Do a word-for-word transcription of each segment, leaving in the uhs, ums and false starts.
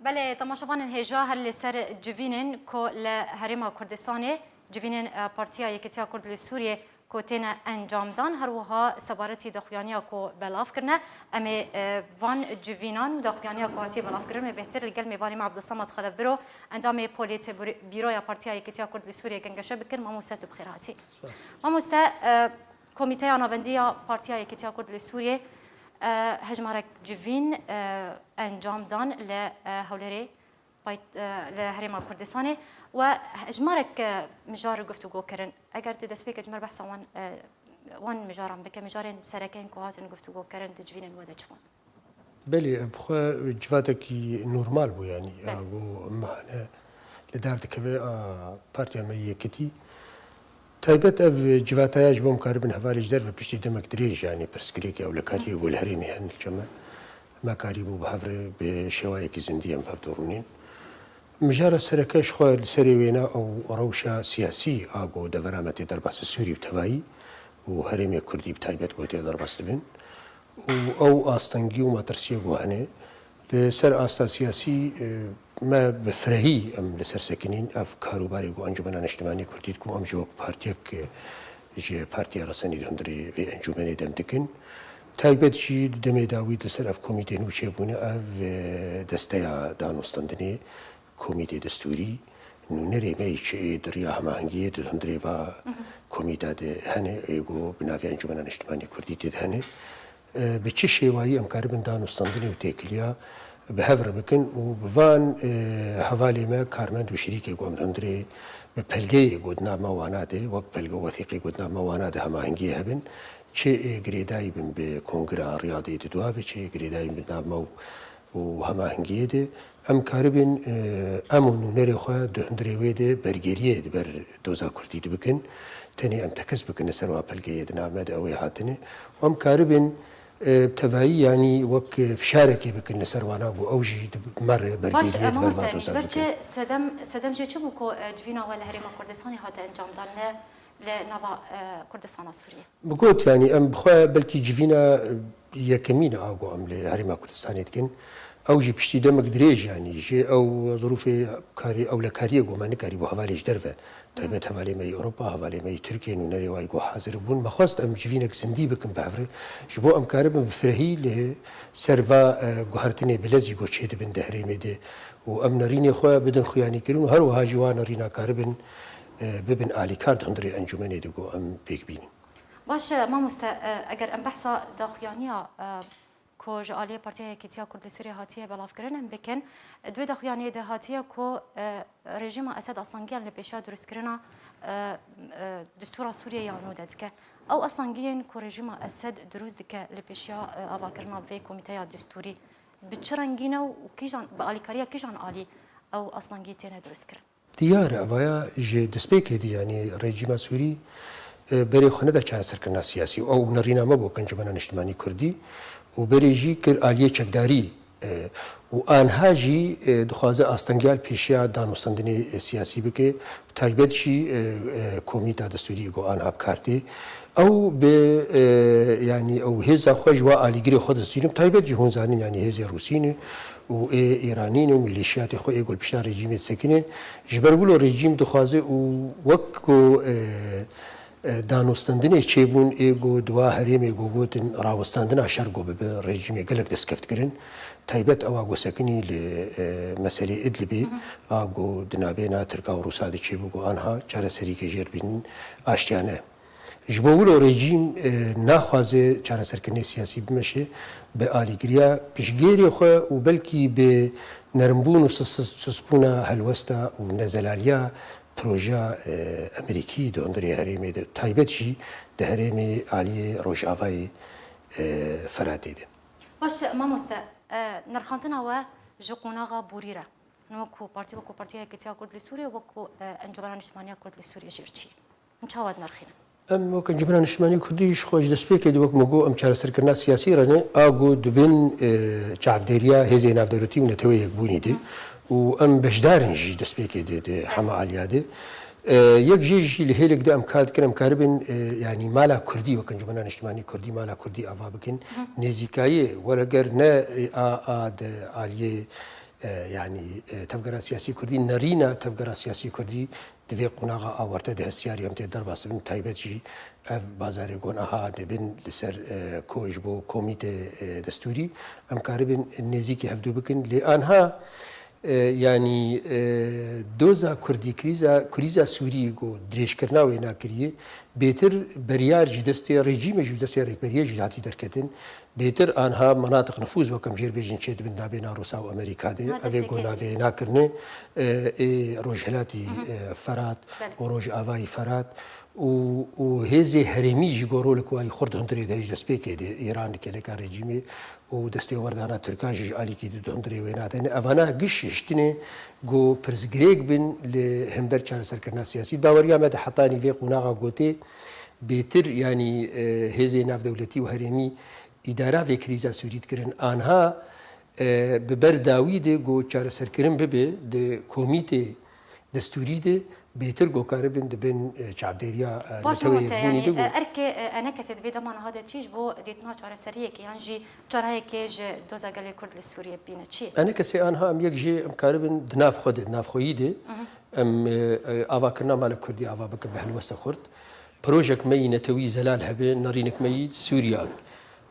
Belê, temaşevanên hêja, her li ser civînên ku li Herêma Kurdistanê, civînên, e, Partiya Yekîtiya Kurd li Sûriyê ku têne encamdan, her wiha sebaretî daxuyaniya ku belav kirine. Em ê, e, van civînan û daxuyaniya ku hatiye belavkirin, em ê bêhtir li gel mêvanê me Abdulsamad Xelef Biro, endamê Polîtbîroya Partiya Yekîtiya Kurd li Sûriyê gengeşe bikin. Mamoste, tu bi xêr hatî. Spas. Mamoste, e, Komîteya Navendî ya Partiya Yekîtiya Kurd li Sûriyê, e, hejmarek civîn, e, encam dan li, e, Hewlêrê, payt-, e, li Herêma Kurdistanê, we hejmarek, e, mijar guftûgo kirin. Eger tu destpêkê ji me re behsa wan, e, wan mijaran bike, mijarên sereke yên ku hatin guftûgo kirin di civînên we de çi bûn? Belê, ev xwe civatekî normal bû, yanî, Belê. ya ku mehane li dar dikeve a partiya me yekitî. Taybet ev civataya ji bo em karibin hevalê ji derve piştî demek dirêj, yanî pirsgirêkê ewlekariyê ku li herêmê hene li çeme, me karîbû bi hev re bi şêwayekî zindî em bi hev de rûnîn. Mijara sereke ji xwe li serê wêna ew rewşa siyasî a ku devera me tê derbas li Sûrî bi tevayî û herêmê Kurdî bi taybet ku tê derbas dibin û ew astengî û metirsiyê ku hene. Li ser asta siyasî, e, me bi firehî em li ser sekinîn ev karûbarê ku Encûmena Niştimanî Kurdî diku em ji wek partiyek, e, ji Partiya Resenî di hundirê vê encûmenê dem dikin. Taybet jî di demê dawî li ser ev komîtê nû çêbûne, ev, e, desteya danûstandinê, komîtê destûrî, nûnerê me yî çi ê di riya hemahengiyê di hundirê va komîta de hene, ê ku bi navê Encûmena Niştimanî Kurdî tê de hene. E, bi çi şêwayî em karibin danûstandinê û têkiliya bi hev re bikin û bi van, e, hevalê me karmend û şirîkê ku em di hundirê bi pelgeyê ku di nav me wana de, wek pelge û wethîqê ku di nav me wana de hemahengiyê hebin, çi ê girêdayî bin bi kongira Riyadê di dua be, çi ê girêdayî bin bi nav me û û hemahengiyê de em karibin, e, em û nûnerê xwe di hundirê wê de bergeriyê di ber doza Kurdî de bikin. Tenê em tekez bikin li ser wa pelgeyê di nav me de ew ê hatine. Û em karibin, e, tevayî, yanî wek, e, fişarekê bikin li ser wana ku ew jî di me re Baş, bergeriyê di ber va Mamoste, doza ber bikin. çi sedem, sedem jê çi bû ku, e, civîna we li Herêma Kurdistanê hate encamdan, ne li nava, e, Kurdistana Sûriyê? Bi got, yanî em bi xwe belkî civîna, e, yekemîn a ku em li Herêma Kurdistanê dikin. Ew jî piştî demek dirêj, yanî ji ew zirûfê karî, ewlekariyê ku me nikarîbû hevalê ji derve, taybet hevalê me yê Ewropa, hevalê me yê Tirkiyê, nûnerê wayî ku hazir bûn. Me xwest em civînek zindî bikin bi hev re. Ji bo em karibin bi firehî li ser va, e, guhertinê bilezî ku çêdibin di herêmê de û em nerînê xwe bidin xuyanîkirin û her wiha jî wa nerîna karibin, e, bibin alîkar di hundirê encûmenê de ku em pêk bînin. Baş e, mamoste, e, eger em behsa daxuyaniya, e, ku ji aliyê Partiya Yekîtiya Kurd li Sûriyê hatiye belavkirin em bikin, e, di wê daxuyaniyê de hatiye ku, e, rejîma Esed astangiyan li pêşiya dirustkirina, e, e, distûra Sûriyê ya nû de dike. Ew astangiyên ku rejîma Esed dirust dike li pêşiya, e, avakirina vê komîteya distûrî bi çi rengî ne û kîjan, bi alîkariya kîjan alî ew astangî têne dirustkirin? Diyar e, evaya ji destpêkê de, yanî rejîma Sûrî, e, berê xwe neda çareserkirina siyasî û ew nerîna me bû Encûmena Niştimanî Kurdî û berê jî kir aliyê çekdarî, e, û anha jî, e, dixwaze astengiya li pêşiya danûstandinê, e, siyasî bike, bi taybet jî, e, e, komîta destûrî ku anha bi kar tê. Ew bi, e, yanî ew hêza xwe ji wa alîgirê xwe dizînin, bi taybet jî hûn zanin, yanî hêzê Rûsî ne û ê Îranî ne û mîlîşiyatê xwe ê ku li pişta rejîmê disekine. Ji ber wilo rejîm dixwaze û wek ku, e, e, danûstandinê çêbûn ê ku di wa herêmê ku gotin rawestandina şer ku bibe, rejîmê gelek destkeftkirin. Taybet ewa ku sekinî li, e, meselê Idlibê, a ku di navbêna Tirka û Rûsa de çêbû ku anha çareserîkê jêr bînin aştiyane. Ji bo wilo rejîm, e, naxwaze çareserkirinê siyasî bimeşe, bi alîgiriya piştgêrê xwe û belkî bi nerimbûn û sis-, sis-, sisbûna helwesta û nezelaliya projeya, e, Amerîkî di hundirê herêmê de, taybet jî di herêmê aliyê Rojavayê, e, Feratê de. Baş e, mamoste, e, nirxandina we ji qonaxa borî re, wekû partî, wekû Partiya Yekîtiya Kurd li Sûriyê, wekû, e, Encûmena Niştimaniya Kurd li Sûriyê jî çi ye? Hûn çawa dinirxînin? Em wek Encûmena Niştimanî Kurdî ji xwe ji destpêkê de, wek me got, em çareserkirina siyasî re ne, a ku dibin, e, çavdêriya hêzê navdewletî û Neteweyê Yekbûnî de û em beşdar in jî destpêkê de, di hema aliya de. E, yek jê jî li hêlek de em kar dikin, em karibin, e, yanî mala Kurdî, wek Encûmena Niştimanî Kurdî, mala Kurdî ava bikin. Nêzîkayê, were ger ne, e, a, a di aliyê e, yanî, e, tevgera siyasî kurdî, nerîna tevgera siyasî kurdî di vê qonaxa awarte de hestiyarî em tê derbas bin, taybet jî ev bazarê gon aha dibin li ser, e, ko ji bo komîtê, e, destûrî em karibin nêzîkî hevdû bikin. Lê anha, e, yanî, e, doza kurdî, krîza, krîza Sûrî ku dirêjkirina wê nakiriye, bêtir beriyar ji destê rejîmê, ji destê rêkberiyê jî hatî derketin. Bêtir anha menatiq nifûz, wek em jêr bêjin, çêdibin nabêna Rûsa û Amerîka de. Ev ê ku navê nakirine, e, ê Rojhilatî, e, Ferat û Rojavayî Ferat û, û hêzê herêmî jî ku rolik wayî xurt hundirê de ji destpêkê de Îran, kêleka rejîmê û destê werdana Tirka jî ji alîkî di hundirê wê nadene. Evana giş hiştinê ku pirsgirêk bin li hember çareserkirina siyasî. Baweriya me de hetanî vê qonaxa gotê bêtir, yanî, e, hêzê navdewletî û herêmî îdara vê krîza Sûrî dikirin. Anha, e, bi ber dawî de ku çareserkirin bibe di komîtê destûrî de bêtir ku karibin dibin, e, çavdêriya, e, Baş netewê mamoste, yekbûnî yanî, de ku e, erkê, e, enekesê di vê dema niha de çi ji bo dîtina çareseriyekê yan jî çareyekê ji doza gelê Kurd li Sûriyê bîne çi ye? Enekesê anha em yek jê em karibin di nav xwe de, di nav xweyî de, em, e, e, avakirina mala Kurdî ava bikin bi helwesta xurt. Projek me yî netewî zelal hebe, nerînek me yî Sûriyak.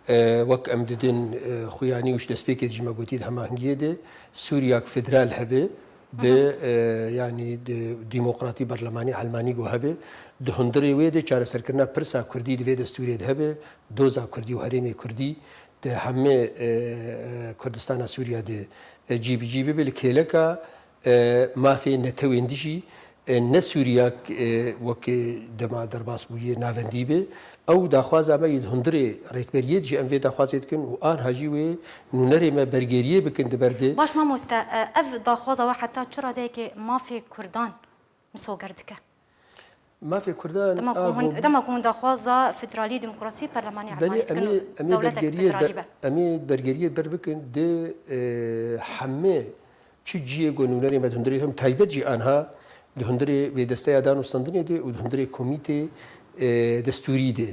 E, wek em didin, e, xuyanî û ji destpêkê jî me gotî di hemahengiyê de Sûriyak federal hebe, bi, e, yanî di demokratî berlemanî elmanî go hebe. Di hundirê wê de çareserkirina pirsa Kurdî di vê destûrê de hebe, doza Kurdî û herêmê Kurdî di hemê, e, e, Kurdistana Sûriya de, e, cî bi cî bibe li kêleka, e, mafê netewên dijî, e, ne Sûriyak, e, wekî dema derbas bûye navendî be. Ew daxwaza me yê di hundirê rêkberiyê de jî em vê daxwazê dikin û anha jî wê nûnerê me bergêriyê bikin di ber de. Baş mamoste, e, ev daxwaza we heta çi radeyekê mafê Kurdan misoger dike? Mafê Kurdan Dema ku a hûn, go- dema ku hûn daxwaza federalî, demokrasî, perlemanî Belê, elmanî em dikin ê, û em ê dewletek bergeriyê federalî ber-, be. Em ê bergeriyê ber bikin di, e, hemê çi ciyê ku nûnerê me di hundirê hem taybet jî anha di hundirê vê desteya danûstandinê de û di hundirê komîtê, e, destûrî de.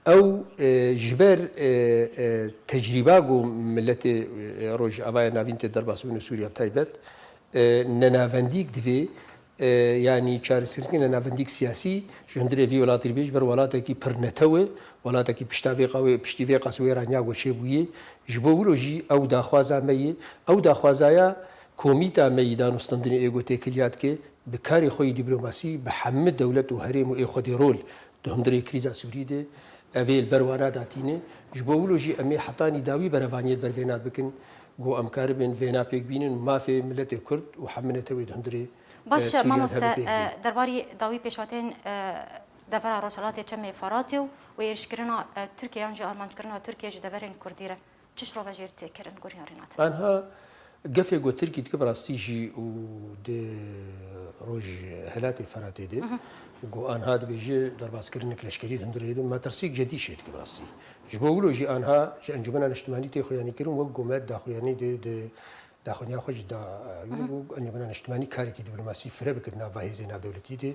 Ew, e, ji ber, e, e, tecrîba ku miletê, e, Rojavaya Navîn tê derbas bûn û Sûriya bi taybet, e, nenavendîk divê, e, yanî çareserkirina navendîk siyasî ji hundirê vî welatî bê, ji ber welatekî pir netew e, welatekî pişta vê qawê, piştî vê qasê wê raniya ku çêbûyê. Ji bo wilo jî ew daxwaza me ye. Ew daxwazaya komîta me yî danûstandinê ê ku têkiliya dike, bi karê xwe yî dîplomasî, bi hemî dewlet û herêm û ê xwedê rol di hundirê krîza Sûrî de ev ê li ber wana datîne. Ji bo wilo jî em ê hetanî dawî berevaniyê li ber vêna bikin, ku em karibin vêna pêk bînin, mafê miletê Kurd û hemî netewê di hundirê, Baş, e, Sûriya mamoste, de hebe pêk bînin. E, derbarî dawî pêşhatên, e, devera Rojhelatê Çemê Feratê û êrişkirina, e, Tirkiye yan jî armanckirina Tirkiye ji deverên Kurdî re çi şirove jê re tê kirin gorîna rêna te? Anha gefê ku Tirkî dike bi rastî jî û di Rojhilatê Feratê de, ku anha dibêje derbaskirinek leşkerî di hundirê de, metirsîk cedî çêdike bi rastî. Ji bo wilo jî anha ji Encûmena Niştimanî tê xuyanîkirin, wek ku me daxuyanî de, di daxuyaniya xwe jî da, e, û Encûmena Niştimanî karekî dîplomasî fire bike di nava hêzên navdewletî de,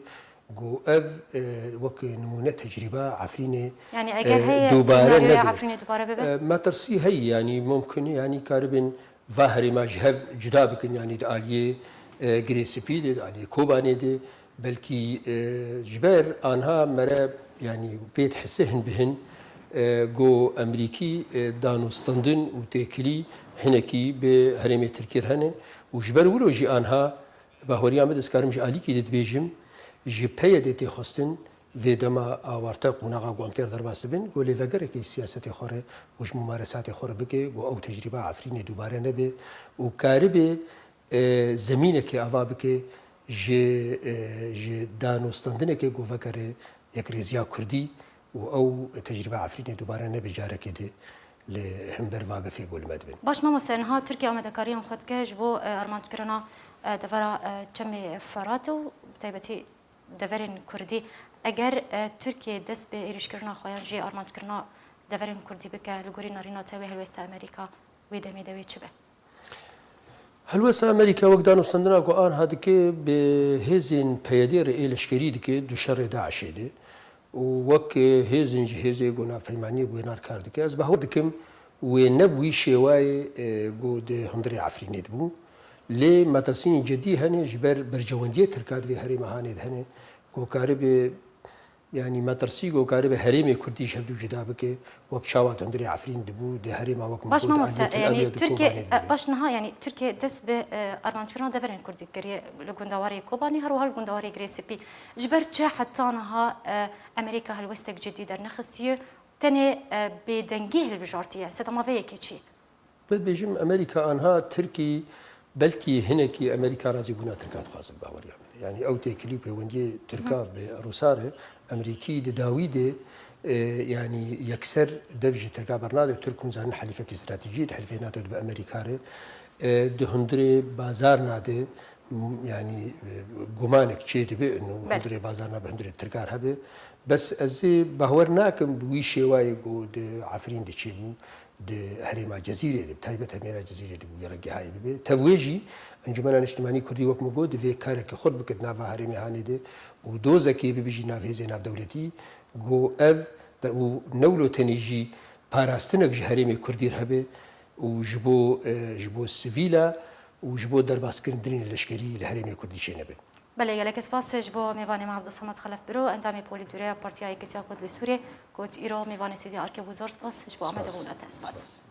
ku ev, e, wek nimûne tecrîba Efrînê, Yanî eger e, heye dubare senaryoya nebe. Efrînê dubare bibe? E, metirsî heye, yanî mumkin e, yanî karibin va herêma ji hev cuda bikin, yanî di aliyê, e, Girê Spî de, di aliyê Kobanê de, belkî, e, ji ber anha mere, yanî pêt hise hin bi hin, e, ku Emerîkî, e, danûstandin û têkilî hinekî bi herêmê Tirkî re hene û ji ber wilo jî anha bahweriya min, ez karim ji alîkî de dibêjim, ji P Y D tê xwestin vê dema awarte qonaxa ku em tê re derbas dibin, ku lêvegerekî siyasetê xwe re û ji mumaresatê xwe re bike, ku ew tecrîba Efrînê dubare nebe û karibe, e, zemînekê ava bike ji, e, ji danûstandinekê ku vekere yekrêziya Kurdî û ew tecrîba Efrînê dubare nebe carekê di li hember va gefê ku li me dibin. Baş mamoste, niha Tirkiye amadekariyan xwe dike ji bo, e, armanckirina, e, devera, e, Çemê Feratê û bi taybetî deverên Kurdî. Eger, e, Tirkiye dest bi êrişkirina xwe yan jî armanckirina deverên Kurdî bike, li gorî narîna te wê helwesta Amerîka wê demê de wê çi be? Helwesta Amerîka wek danûstandina ku anha dike, bi hêzên P Y D re ê leşkerî dike, di şerê DAIŞê de. Û wek hêzên ji hêzê ku navpeymaniyê bi wê nar kar dike. Ez bawer dikim, wê ne bi wî şêwayê, e, ku di hundirê Efrînê de bû. Lê metirsînên cedî hene ji ber berjewendiyê Tirka di vê herêma hanê de hene ku karibe, yanî metirsî ku karibe herêmê Kurdî ji hevdû cuda bike, wek çawa di hundirê Efrîn dibû, di herêma wek Baş Mixûr, mamoste, Ewliyetûl yanî Ebiyad û Tirkiye, Kobanê dibû. Baş niha, yanî Tirkiye dest bi, e, armançûna deverên Kurdî kiriye li gundewarê Kobanê, her wiha li gundewarê Girê Spî. Ji ber çi heta niha, e, Amerîka helwestek cedî dernexistiye, tenê, e, bêdengî hilbijartiye? Sedema vê yekê çi? Bibêjim, Amerîka anha Tirkî belkî hinekî Amerîka razîbûna Tirka dixwaze bi baweriya min de. Yanî ew têkilî û pêwendiyê Tirka Hı. bi Rûsa re, Amerîkî di dawî de, e, yanî yekser dev ji Tirka bernade. Tirk hûn zanin helîfekî stratejî ye, di helîfê NATO de bi Amerîka re, e, di hundirê bazar nade, m-, yanî, e, gumanek çê dibe û Belê. hundirê bazar nabe hundirê Tirka re hebe. Bes ez ê bawer nakim bi wî şêwayê ku di Efrîn de çêbû, di herêma Cezîrê de, bi taybet herêma Cezîrê de bû, ya rengê hayê bibe. Tevwê jî Encûmena Niştimanî Kurdî wek min got, divê karekî xurt bike di nava herêmê hanê de û dozekê bibijî nav hêzê navdewletî, ku ev de û newlo tenê jî parastinek ji herêmê Kurdî re hebe û ji bo, e, ji bo sivîla û ji bo derbaskirin dirîn leşkerî li herêmê Kurdî çênebe. Belê, gelek spas ji bo mêvanê me Abdulsamed Xelef Biro, endamê Polîtbûroya Partiya Yekîtiya Kurd li Sûriyê, ku îro mêvanê Sêdî Arke bû. Zor spas ji bo Spas. amadebûna te. Spas. Spas.